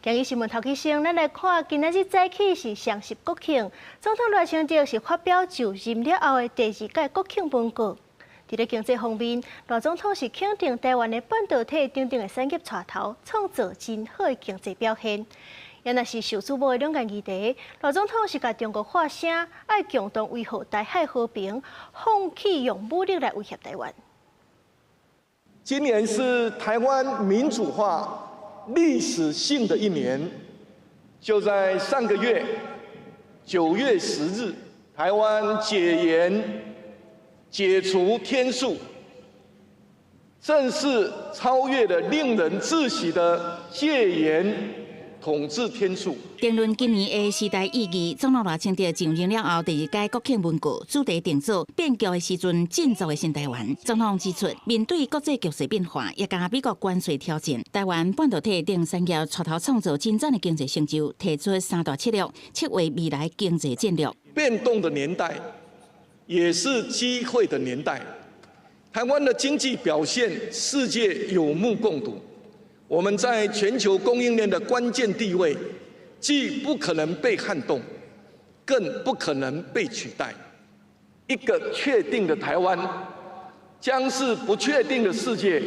今日新聞頭起先，咱來看今仔日早起是雙十國慶，總統賴清德是發表就任了後的第二屆國慶文告。佇咧經濟方面，賴總統是肯定台灣的半導體等等的產業帶頭，創造真好的經濟表現。也若是受矚目的兩岸議題，賴總統是共中國喊聲，愛共同維護台海和平，放棄用武力來威脅台灣。今年是台灣民主化歷史性的一年，就在上個月9月10日，台灣解嚴解除天數，正式超越了令人窒息的戒嚴統治天數。評論今年的時代意義，總統賴清德上任了後第二屆國慶文告主題定做變局的時陣，振作的新台灣。總統指出，面對國際局勢變化，也佮美國關稅挑戰，台灣半導體等產業帶頭創造真讚的經濟成就，提出三大策略，策劃未來經濟戰略。變動的年代，也是機會的年代。台灣的經濟表現，世界有目共睹。我們在全球供應鏈的關鍵地位，既不可能被撼動，更不可能被取代。一個確定的台灣，將是不確定的世界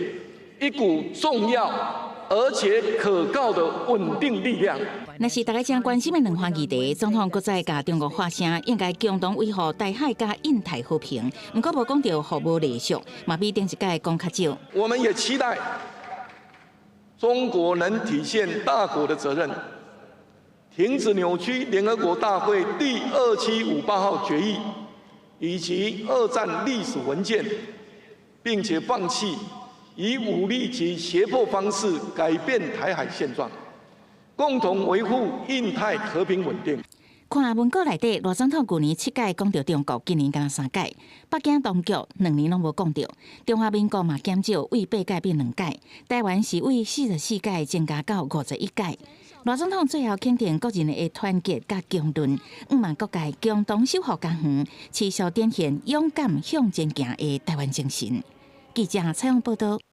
一股重要而且可靠的穩定力量。若是大家正關心的兩岸議題，總統閣再共中國喊聲，應該共同維護台海佮印太和平。毋過無講著服務隸屬，嘛比頂一屆講較少。我們也期待中國能體現大國的責任，停止扭曲聯合國大會第2758號決議以及二戰歷史文件，並且放棄以武力及脅迫方式改變台海現狀，共同維護印太和平穩定。看文告內底，賴總統舊年七擺講著中國，今年干焦三擺。北京當局2年攏無講著，中華民國嘛減少對八擺變兩擺，台灣是對44擺增加到51擺。賴總統最後肯定國人的團結佮強韌，向望各界共同守護家園，持續展現勇敢向前行的台灣精神。記者採訪報道。